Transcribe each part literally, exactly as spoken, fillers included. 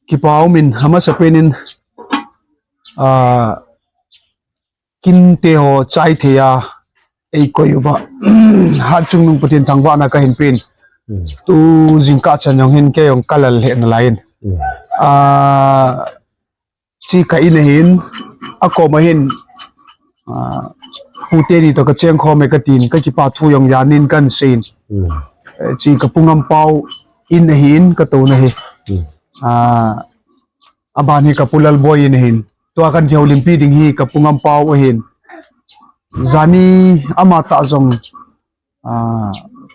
Kipa umin, amasapen in, ah, kinte ho chai thei a eikoi uva, hatchungnung Pathen thangvahna kahin pen. Hmm. Tu jingkah chan jong hin kei jong kalal lheh nalai in. Hmm. Ah, chi ka in ahin, akoma hin, ah, Pu teni toh kacheng khom e katin, kakipa thu jong janin kahin seiyin. Hmm. Eh, chi ka Pu Ngampao in ahin, katouna hi. Hmm. Ah, aban hi ka Pu Lalboi in ahin. Tua kahin kihoulimpi ding hi ka Pu Ngampao ahin. Jani amatah jong, ah,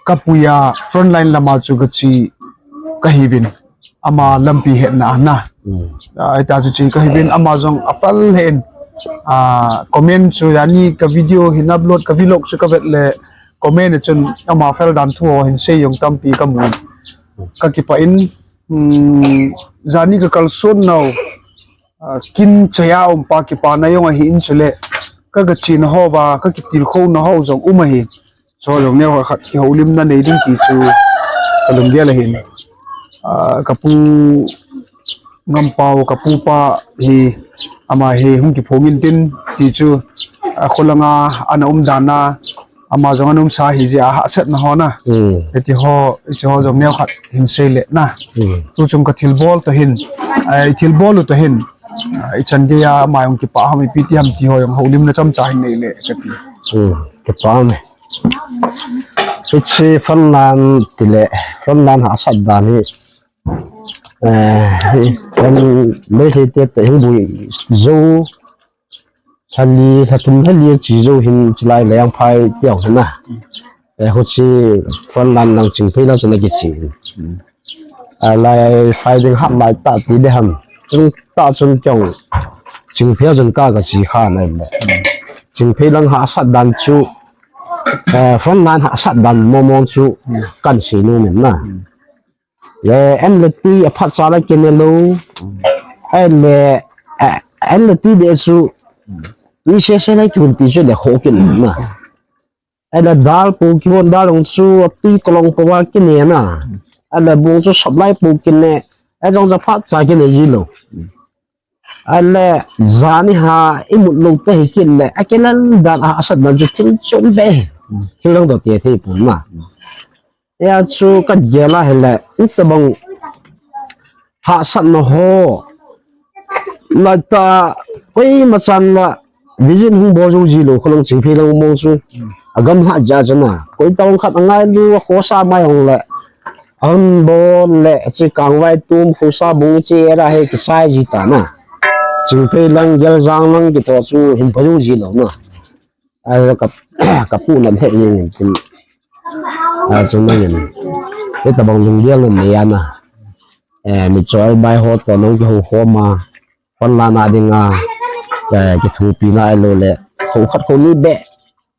kapuiya frontline lama chu kache kahiuvin. Ama lampi hetna a na. Hmm. Ah, hita chu che kahiuvin, ama jong afel hen. Ah, comment chu jani ka video hin upload, ka vlog chu kavet le comment chun ama fel dan thu ho hin sei jong tampi kamun. Kakipah in, hmm, jani kakalson nau, ah, kin chaya um pa kipana jong ahin chule, ka, kachena houva, kakitilkhouna hou jong um ahi. Chu jong neokhat kihoulimna nei ding ti chu kalunggel ahin. Ah, ka Pu Ngampao, ka pupa hi, ama hi hung kiphong intin ti chu, ah, kholanga ana umdan a, ama jong ana umsa ahijeh a hahsatna ho na. Hmm. Hiti ho, hiche ho jong neokhat hin seile na. Hmm. Tuchung ka thilbol toh hin, ah, i thilbol u toh hin, ah, ichan geiya ama jong kipah ham, ipi ti ham ti ho jong houlimna chomcha hin neile kati. Hmm. Kipah me. Hiche frontline tile, frontline hahsat dan hi, eh, hi, kan Meitei te toh hin bui jou, lha li, lha thum lha li che jou hin chulai Leijangphai tiang hin na. Eh, huche frontline lang Chingpheilang chun akiche hin. Alai fighting hat lai tah ti ding ham. Chutah chun kei jong Chingpheilang chun ka, kache kha nai le. Chingpheilang hahsat dan chu, eh, frontline hahsat dan mong mong chu kahin sei nom in na. Le, an le tui aphatcha le kine lou. An le, eh, an le tui beh chu, tui sese le kihon ti chu le kho kit na. An le dal po kihon, dal jong chu atui kalong pouva kine na. An le bong chu sop lai po kine. An jong chu aphatcha kine ji lou. An le jani a imut lou te hi kit le, akilel dan a, asat dan chu thil chom be. Thil dang toh te thei pon na. Hia chu kagel a hile, hitobang hahsatna ho, lata koima chan la visit hung bol jou ji lou, kholung Chingpheilang mong chu. Agam lhah jeh a chun a, koi toh khat angailu, akhosa mai hung le, ahung bol le, chu Kangvai tum, khosa bung che, era hi kisai ji ta na. Chingpheilang, Geljang lang kitoh chu hin pha jou ji lou na. A, ka, ka pu nam het ni tin. A, chu nangin. Hitobang lunggel nei a na. Eh, mitcho elbai ho toh nang kihou khom a. Frontline a dinga, eh, kithopina ahilou le. Kho khat kho ni beh.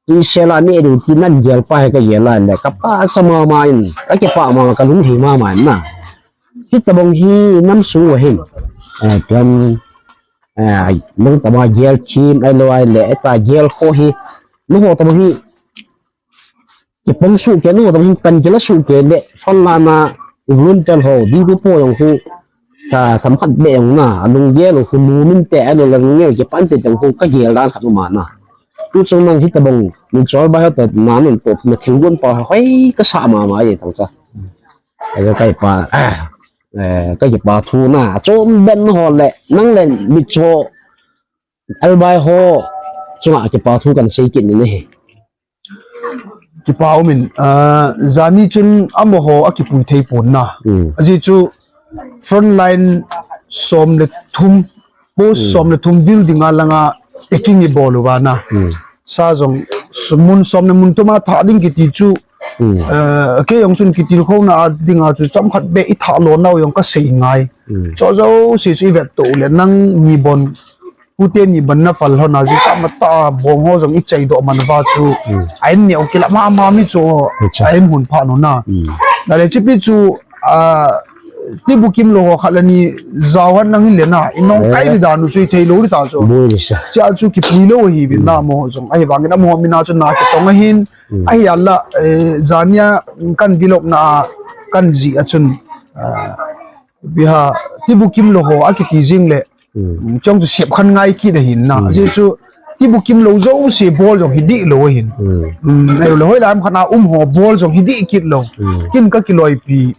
Tui sela ni ding ti nan gel pa hi kagel a le. Ka pahsa mama in. Kakipah mama, kalung hei mama in na. Hitobang hi nam sung uva hin. Eh, plan, eh, nang tobang gel thim ahilou ahile, eta gel kho hi, nangho tobang hi, kipang soh kei, nangho tobang hi, kan kila soh kei le, frontline a, volunteer ho, D P P ho jong khu, ka, themkhat beh jong na, alunggel jong khu, nom in te, ahilou le, lunggel kipah in te jong khu, kagel dan khat um a na. Tuchung nang hitobang, mitcho elbai ho te, na nang toh, na thilgon pa, hoi, kasa mama e, tangcha. Ajo kaipa, eh, kakipa thu na, achom ben ho le, nang le mitcho elbai ho chunga kipa thu kan sei kit ni ahi. Kipa umin, ah, jani chun amaho akipui thei pon na. Hmm. Ajeh chu frontline som le thum, post Hmm. som le thum vil dinga langa packing ibol uva na. Hmm. Sa jong s-, mun som le mun thum a thah ding kiti chu, Hmm. eh, kei jong chun kitilkhouna a dinga chu chomkhat beh ithah lou nau jong kasei ngai. Hmm. Chu jouse chu ivet toh le nang ni bon, Pu teni bon na phal lhon a jingkah matah a bong ho jong ichai doh man uva chu. Hmm. A in neo kila mama mi chu Acha. A in hun pha nu na. Hmm. Na le chipi chu, ah, ti bukim lou ho khat le ni jao han nang hin le na, i nong Eh. kai di dan u chu i thei lou di ta chu. Boi di sa. Chia chu kipui lou hi vin na mo jong. Ahivangin amaho min a chu na kitong ahin. Hmm. Ahi ala, eh, jania kan vlog na kan ji a chun, ah, biha tibukim lou ho akiti jing le, hmm, chong chu sep khan ngai kit ahin na. Hmm. Ajeh chu tibukim lou jouse bol jong hi dih lou ahin. Hmm. Hmm, ahilouleh hoilai ham khat a um ho bol jong hi dih kit lou. Hmm. Kin ka kiloipi,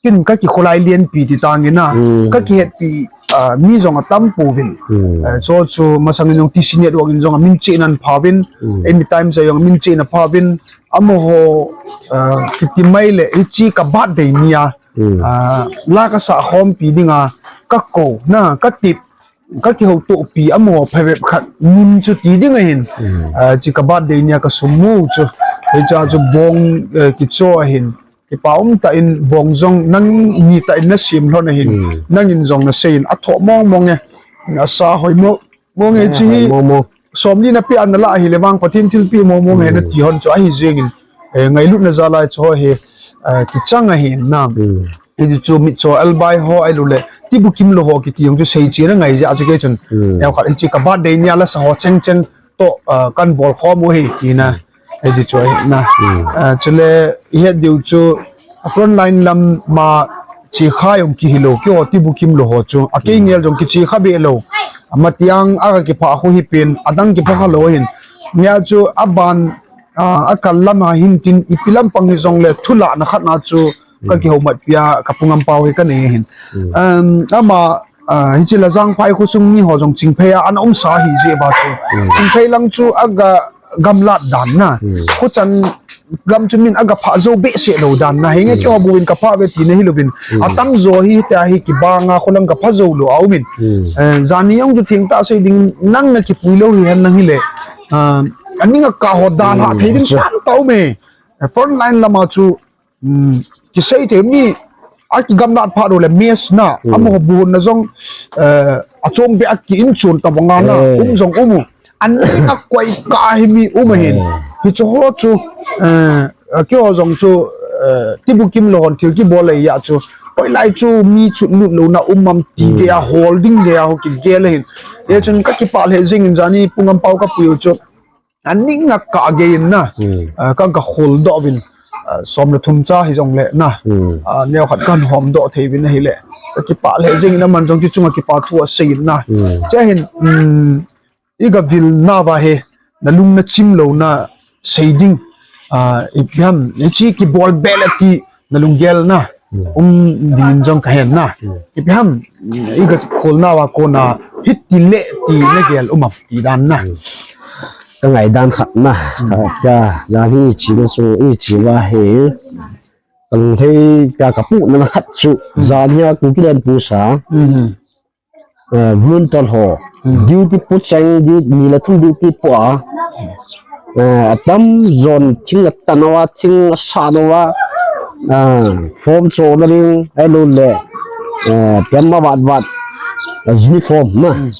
kin ka kikholai lienpi ti tang in na. Hmm. Ka kihetpi, ah, mi jong atam pouvin. Hmm. Eh, chu chu masang in jong T C Network in jong amin chena phauvin. Hmm. Eimi Times a jong amin chena phauvin. Amaho, ah, kiti mai le hiche ka birthday nia. Hmm. Ah, la ka sah khompi dinga, ka kou, na, ka tip, ka kihoutopi amaho phabep khat mun chu ti ding ahin. Hmm. Ah, hiche ka birthday nia ka sum mu chu. Hiche chu bong, eh, kicho ahin. Kipa um tah in bong jong nangni tah in na sem lhon ahin. Hmm. Nangin jong na sei in athoh mong mong e. Asa hoi mo. Mong e, eh, chi hi, mong mong. Somni na pe an na la ahile vang Pathen thilpeh mong mong he na, hmm, ti hon chu ahi jeng in, eh, ngailutna jalai chu hi, eh, kichang ahi na. Hmm. Hichu mitcho elbai ho ahilouleh tibukim lou ho kiti jong chu seichena ngai jeh a chu kei chun. Hmm. Neokhat hiche ka birthday nia la sa ho cheng cheng toh, eh, kan bol khom u hi ti na. Hichu chu ahi na. Hmm. Eh, chule i het diu chu a frontline lam ma chekha jong kihi lou, keiho tibukim lou ho chu. A kei, hmm, ngel jong kichekha be lou. Ama tiang a ka kiphah khu hi pen, adang kiphah kha lou ahin. Nia chu aban, ah, a kal lam a hin tin ipi lampang hi jong le thulahna khat na chu ka, hmm, kihoumatpi a ka pungam pau hi ka nei ahin. Hmm. Um, ama Ah, hiche la Jangphai khosung mi ho jong Chingphei a ana umsa hi jeh ba chu. Hmm. Chingphei lang chu aga gamlat dan na. Hmm. Khochan gam chu min aga phah jou behseh lou dan na. Henge, hmm, keiho bou in ka phah ve tina hi louvin. Hmm. Atam jo hi tia hi kibang a kholang ka phah jou lou a um in. Hmm. Eh, jani jong chu thengtah sei ding nang na kipui lou hi hen nang hile. Ah, aning a ka ho dalha, hmm, thei ding, chu, pan tau me. Eh, front line lama chu Hmm, kisei thei mi, a kigamlat phat u le mess na, hmm, amaho bu hon na jong, eh, achong be a ki in chun ta banga na, eh, um jong um u. An ni a koi ka hi mi um ahin. Eh. Hichu ho chu, eh, keiho jong chu, eh, tibukim lou hon thil kibol le ya chu. Hoilai chu mi chutlut louna um am ti, hmm, gei a hol ding gei a ho kigel ahin. Hichun ka kipah lheh jeng in jani pungam pau ka pui u chu. Aning a ka gei in na, hmm, ah, ka, ka khol doh uvin, ah, som le thum cha hi jong le na, hmm, ah, neokhat kan hom doh thei uvin ahile. Ka kipah lheh jeng in aman jong chu chunga kipa thu asei in na. Hmm. Che hin, um, i ga vil nauva hi, na lung na chim louna sei ding, ah, ipi ham, hiche kibol be le ti, na lunggel na, hmm, um ding in jong ka hen na. Hmm. Ipi ham, i ga khol nauva kona, hiti le ti na gel um am ti dan na. Hmm. Ka ngaidan khat na, hmm, ka, ka, jani chi na so, i chi va he. Ka lunglhai ka, ka puna na khat chu, hmm, jani a Kukiland post a. Hmm. Eh, volunteer ho. Hmm. Duty pu cheng, du-, ni le thum duty pu a. Eh, atam jon thing atan uva, thing asan uva. Ah, form chona ding, ahilouleh. Eh, pem ma vat vat. Eh, uniform na. Hmm.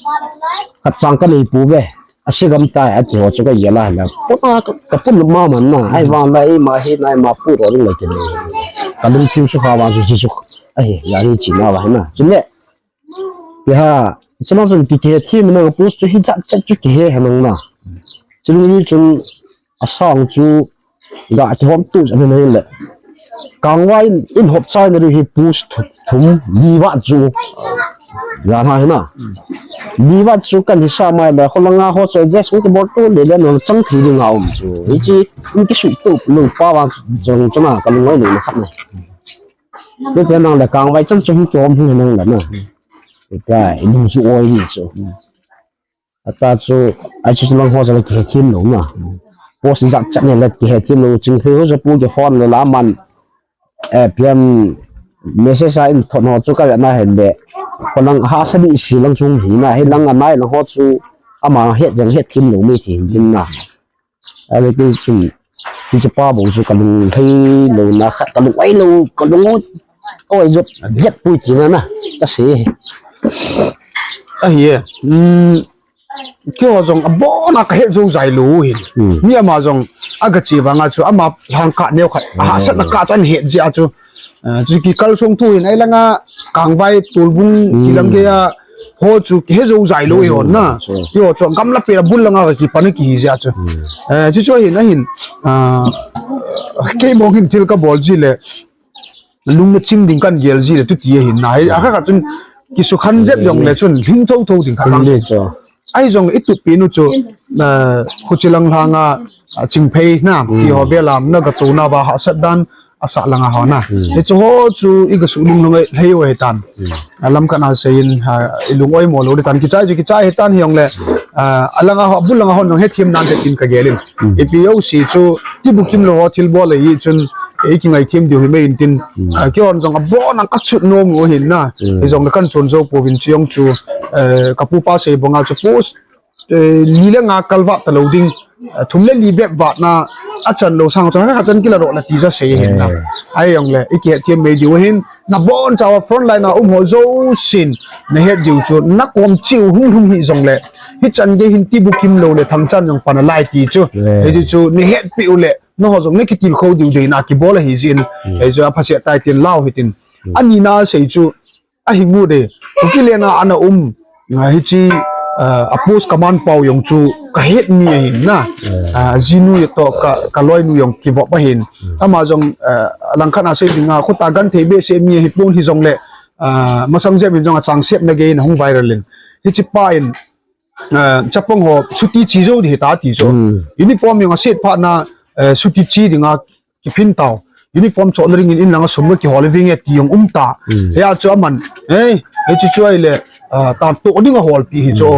Khat chang ka nei pouve. Ase gam tai, ati ho chu ka gel a hile. Puna ka, ka pun ma man na. Hmm. Ahivang le, eima hi na, eima pu ro ding le kile. Ka lungthim sukha vang chu, chu, chu. Ahi, jani chi nauva hi na. Chule. Ipi ham, chuna chun kihe thim nang post chu hijat chat chu kihe he nang na. Chun ni chun asang chu ga kihom tu chan na le. Kangvai in, in hop chai na ri hi post thu-, thum, li vat chu. Ya na hi na. Li vat chu kan hi sa mai le, kholanga ho chu adjust kibol tu le le nang chang thei ding a um chu. Hichi, in kisu tu, nang pa vang chu, chu na, ka lungai le na khat na. Ni te nang le Kangvai chan chu hi kihom hi nang le na. Ka, i lung chu oi hi chu. Hmm. Ata chu, ai chu lang ho chu la kihe thim lou na. Hmm. Post jat chat ne la kihe thim lou, Chingphei ho chu pu ki phone le la man. Eh, P M message a in thon ho chu ka na hen le. Ko lang ha sa di si lang chung hi na, hi lang a nai lang ho chu ama het jang het thim lou mi thi hin na. Ahile kei chun, hiche pa bou chu ka lunglhai louna khat, ka lung ai lou, ka lung oi jop, jet pui tina na, ka sei. Ahi e, um, keiho jong abon a ka het jou jai lou hin. Hmm. Mi ama jong, aga che vang a chu, ama lhang kha neo khat, hmm, a hahsat na kha chu ahin het jeh a chu, Ah, chu ki kalsong thu hin, ai langa Kangvai Tolbung, hmm, kilang gei a, ho chu kihe jou jai lou, hmm, hon na. Chu. Keiho chu gamla pet a bul langa ka kipan a kihi jeh a chu. Hmm. Eh, chu chu hin, ahin, ah, kei mong hin thil ka bol ji le, lung na chim ding kan gel ji le, tu ti ahin na. Hi, a kha kha chun, kisukhan jep jong le chun hing tho tho ding khat lang. Ahi jong i tup pi nu chu, uh, khuchilang langa, uh, chingphei na, ti ho velam na ga tu na ba hahsat dan, asa langa ho na. Hichu ho chu i ga su lung lung lei o he tan. A lam kana sei in, uh, i lung oi mo lo le tan kichai chu kichai he tan hi jong le, uh, alanga ho, bul langa ho jong he thiam nan te tin ka gelin. Ipi o si chu, ti bukim lo ho thil bol le i chun, ei ki ngai thiam diu hi me in tin, uh, ki hon jong a bon ang ka chut nom u hin na. Hi jong le kan chun jo po vin chiong chu, uh, ka pu pa sei bonga chu post eh, li le nga kal vat ta lo ding, eh, thum le li bep vat na a chan lo sang chang kha chan kila ro la ti ja sei hin na. Ahi jong le, i kihet thiam mei diu hin, na bon chawa front line a um ho jo sin, na het diu chu, na kom chiu hung hung hi jong le, hi chan ge hin ti bukim lo le thang chan jong pana lai ti chu. Hi ti chu, na het pi u le, na ho jong na kitil kho diu de na kibol a hi jin, hi chu a phasia tai tin lau hi tin. Ani na sei chu, ahi ngu de. Kuki le na ana um. Ah, hichi, ah, a post command pau jong chu ka het mi ahin na. Ah, jinu to ka, ka loi nu jong kivop ahin. Ama jong, ah, langkhat a sei dinga, khuta gan thei be se mi ahi pon hi jong le, ah, masang jep in jong a chang sep na ge in hung viral in. Hichi pa in, ah, chapang ho chuti chi jo di ta ti jo. Uniform jong a set pha na, eh, chuti chi dinga, kiphin tau. Uniform chotna ringin in langa sum kihol ving e ti jong um ta. Hia chu aman, eh, hichi chu ahi le, ah, tan to ding a hol pi hi chu.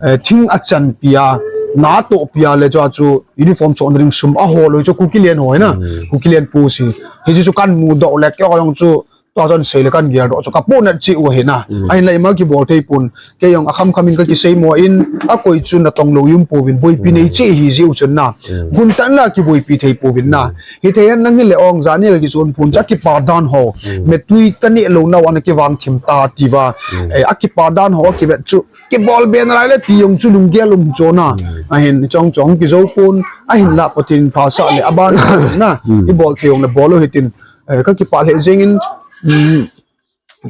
Eh, thing a chan pi a, na to pi a le chu a chu uniform chotna ring sum a hol u chu Kuki len ho hi na. Kuki len pu si. Hichi chu kan mu do le kei jong chu Tua chun sei le kan gel doh chu ka puna chi u ahi na. Ahin lai ma kibol thei pun. Kei jong a kham kham in ka kisei mo in a koi chu na tong lo yum pouvin boipi nei chi hi jiu chun na. Gun tan la kiboipi thei pouvin na. Hi thei an nang hi le ong jani ka kichun pun cha kipa dan ho. Me tui ka ne lo na wan kivang thim ta ti va. Eh, a kipa dan ho kivet chu. Kibol be na lai le ti jong chu lunggel um chu na. Ahin chong chong kijo pun. Ahin la Pathen phasa le aban na. I bol thei jong le bol u hitin. Eh, ka kipah lheh jengin, um,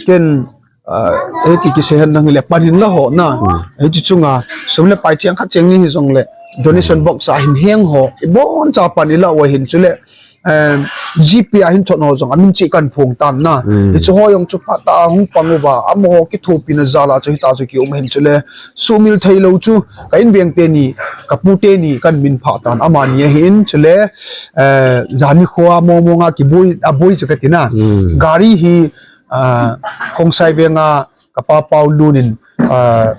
ken, ah, eh, ti kisei hen nang le pan hin la ho na. Eh, ti chunga, sum le pai cheng khat cheng ni hi jong le, donation box a hin heng ho, i bon cha pan i la u ahin chu le, em, G P a hin thot ho jong, amin chi kan phong tan na. I chu ho jong chu phat a hung pang uva, amaho kithopi na jal a chu hita chu ki um ahin chu le, sumil thei lo chu, ka in veng te ni, ka pu te ni, kan min pha tan, amani ahin chu le, eh, jani khoa mong mong a kibui, a bui chu ka ti na. Gari hi, ah, Khongsai veng a ka pa Pau Lun in, ah,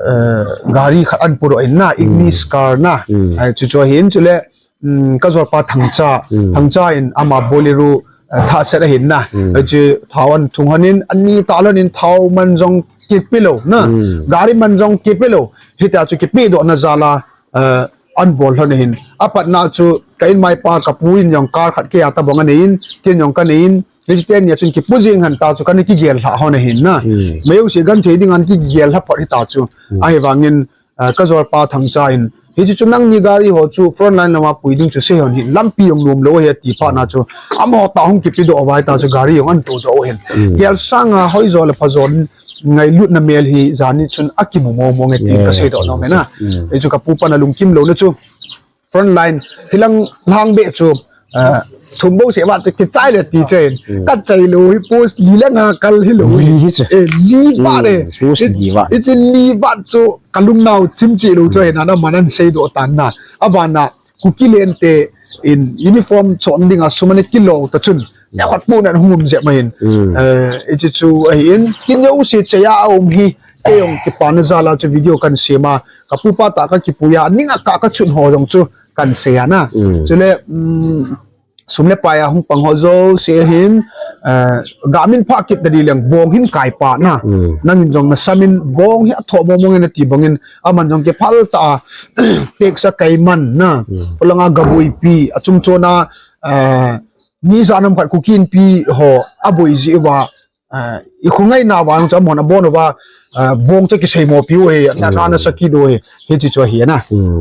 eh, gari khat an pu doh in na, Ignis car na. Ah, chu chu ahin chu le, um, ka jor pa Thangcha, Thangcha in ama Bolero, eh, thah set ahin na. Ah, chu thao an thung han in, ani ta lon in thao man jong kipe lo na. Gari man jong kipe lo. Hita chu kipe doh na jal a, eh, an bol lhon ahin. Apat na chu ka in mai pa ka pu in jong car khat kei a ta bang anei in, ken jong ka nei in, hichi teni a chun kipu jing han ta chu kan kigel lha hon ahin na. Mei u si gan thei ding an kigel lha phot hita chu. Ahi vangin, ah, ka jor pa Thangcha in. Hichi chu nang ni gari ho chu front line lama pui ding chu sei hon hin lampi jong lum lo ahi ti phat na chu. Amaho ta hung kipe doh vai ta chu gari jong an to doh ahin. Gel sang a hoi jo le pha jo ngailutna mel hi jani chun a kimu mong mong e tin ka sei doh nom e na. Ei chu ka pu pa na lungkim lo na chu. Front line, hilang lang be chu, ah, thum bo se vat chu kichai le ti chen. Ka chai lo hi post li le nga kal hi lo hi. Li hi chu. Eh, li vat e. Post li vat. I chu li vat chu ka lungnau chim chi lo chu he na na manan sei doh tan na. Abana, Kuki len te in uniform chon ding a sum ani kilo ta chun. Ya khat pu nan hum jep mai in. Eh, i chu chu ahi in. Kin yo se che ya a um hi. Kei jong kipa na jal a chu video kan sem a. Ka pu pa ta ka kipui a. Ning a ka ka chun ho jong chu kan sei a na. Chu le, um, sum le pai a hung pang ho jo se hin. Eh, ga min pha kit ta di leng bong hin kai pa na. Nang in jong na samin bong hi a tho mong mong in a ti bang in. Aman jong kiphal ta a. Tek sa kai man na. Polanga ga boipi. A chung chon a, eh, mi ja nam khat Kuki Inpi ho a boi ji uva, ah, i khongai na vang chu amahon abon uva, ah, bong chu kisei mo piu hi, na, na, na saki do hi, hichi chu ahi na.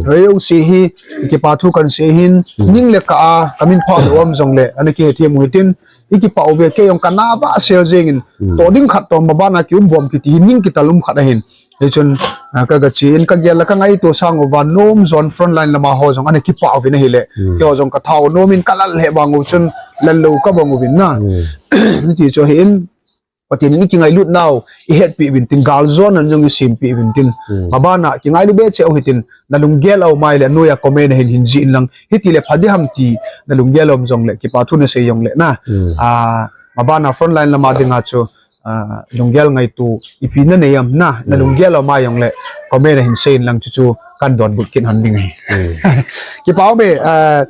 Hei u si hi, kipa thu kan sei hin, ning le ka a, ka min pha lo um jong le, ana kihe thiam u hitin, i kipa u ve kei jong ka na va sel jeng in, to ding khat to ma bana ki um bom kiti hi, ning kital um khat ahin. Hichun, ah, ka, ka chi in ka gel la ka ngaito sang uva nom jon front line lama ho jong ana kipa uvin ahile. Kei ho jong ka thao nom in ka lal he bang u chun lal lo ka bang uvin na. Niti chu ahi in, Pathen in ikingailut nau ihetpi uvin tin, galjona jong isempeh uvin tin. Hmm. Mabana kingailu be cheh u hitin, nalunggel a um ahile anoiya comment a hin hin jih in lang, hitile pha diham ti nalunggel a um jongle, kipa thu nasei jongle na. Hmm. Ah, mabana frontline lama dinga chu, ah, lunggel ngaito ipi nanei am na, hmm, nalunggel a um a jongle comment a hin sei in lang, chuchu kan donbut kit hon ding ahi. Hmm. Kipa ume, ah,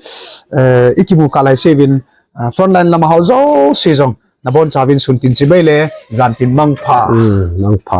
eh, ikimu kah lai seuvin, ah, frontline lama ho jouse jong nabonchauvin sun tin chibai le, jan tin mangpha. Hmm, mangpha.